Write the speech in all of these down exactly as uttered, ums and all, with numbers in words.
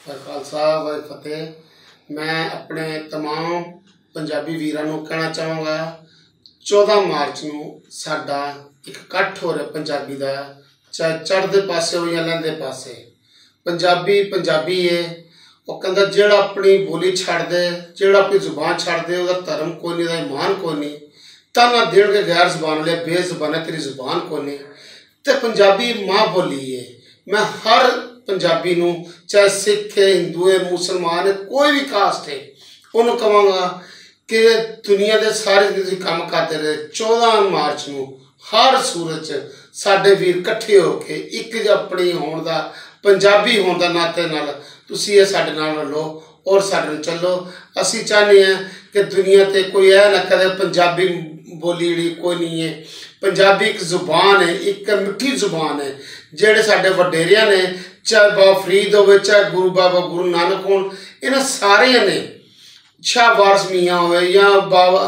خالصہ واحد فتح۔ میں اپنے تمام پنجابی ویراں نوں کہنا چاہواں گا، چودہ مارچ نوں ساڈا اک اکٹھ ہو رہا پنجابی دا، چاہے چڑھدے پاسے ہو یا لہندے پاسے۔ پنجابی پنجابی ہے۔ وہ کہندا، جیڑا اپنی بولی چھڈ دے، جیڑا اپنی زبان چھڈ دے، اوہدا دھرم کوئی نہیں، اوہدا ایمان کوئی نہیں۔ تانا دین کے غیر زبان والے، بے زبان ہے، تیری زبان کوئی نہیں۔ تے پنجابی ماں بولی ہے۔ میں ہر پنجابی نوں، چاہے سکھ ہے، ہندو ہے، مسلمان ہے، کوئی بھی کاسٹ ہے، انہوں کہاں گا کہ دنیا دے سارے جتنے تسی کم کردے رہے، چودہ مارچ نوں ہر صورت چ ساڈے ویر کٹھے ہو کے اک اپنی ہون دا، پنجابی ہون دا ناطے نال تسی اے ساڈے نال رلو اور ساڈے نال چلو۔ اسی چاہنے ہیں کہ دنیا تے کوئی اے نہ کہے پنجابی بولی جڑی کوئی نہیں ہے۔ پنجابی ایک زبان ہے، ایک مٹھی زبان ہے۔ جڑے ساڈے وڈیریاں نے، چاہے بابا فرید ہوئے، چاہے گرو بابا گرو نانک ہون، انہاں سارے نے، شاہ وارث میاں ہوئے یا بابا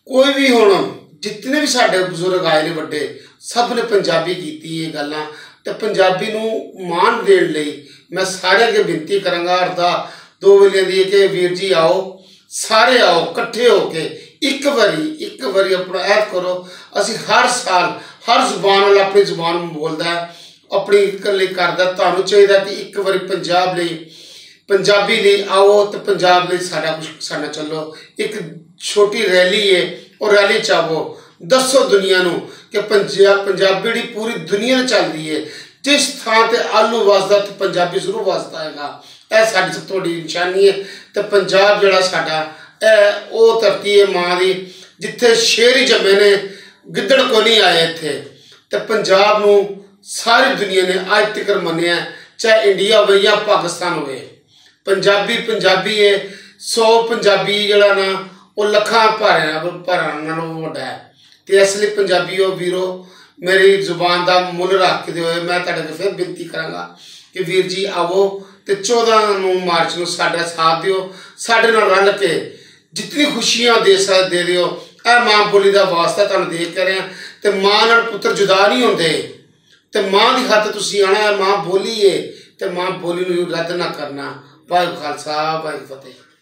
کوئی بھی ہونا، جتنے بھی ساڈے بزرگ آئے نے وڈے، سب نے پنجابی کیتی یہ گلاں۔ تے پنجابی نوں مان دین لئی میں سارے اگے بنتی کراں گا، اردا دو ویلیاں دی کہ ویر جی آؤ، سارے آؤ کٹھے ہو کے اک واری اک واری اپنا عہد کرو۔ اسی ہر سال ہر زبان والا اپنی زبان بولدا ہے، اپنی اکلے کردا۔ تانوں چاہیدا کہ اک واری پنجاب لئی، پنجابی لئی آؤ تے پنجاب لئی ساڈا کچھ ساڈا چلو۔ اک چھوٹی ریلی ہے، اور ریلی چاہو، دسو دنیا نوں کہ پنجاب پنجابی جڑی پوری دنیا چلدی ہے، جس تھاں تے آلو وسدا تے پنجابی ضرور وسدا ہے گا۔ اے ساڈی سب تو بڑی نشانی ہے۔ تے پنجاب جڑا ساڈا، اے او دھرتی ہے ماں دی، جتھے شیر ہی جمے نے، گدڑ کو نہیں آئے اتھے۔ تے پنجاب نوں ساری دنیا نے اج تک منیا ہے، چاہے انڈیا ہوئے یا پاکستان ہوئے۔ پنجابی پنجابی ہے۔ سو پنجابی جڑا نا، او لکھاں بھارا نالوں وڈا ہے۔ تے اصلی پنجابی او ویرو، میری زبان دا مل رکھ کے ہوئے میں تہاڈے اگے فیر بنتی کراں گا کہ ویر جی آؤ تے چودہ نوں مارچ نوں ساڈا ساتھ دیو، ساڈے نال رل کے جتنی خوشیاں دے سکدے دیو۔ اے ماں بولی دا واسطہ تہانوں دے کے رہے ہیں۔ تے ماں نال پتر جدا نہیں ہوندے۔ تے ماں دی خاطر تسی آنا ہے، ماں بولی ہے، تے ماں بولی نوں رد نہ کرنا۔ واحگو خالصہ، واحگو فتح۔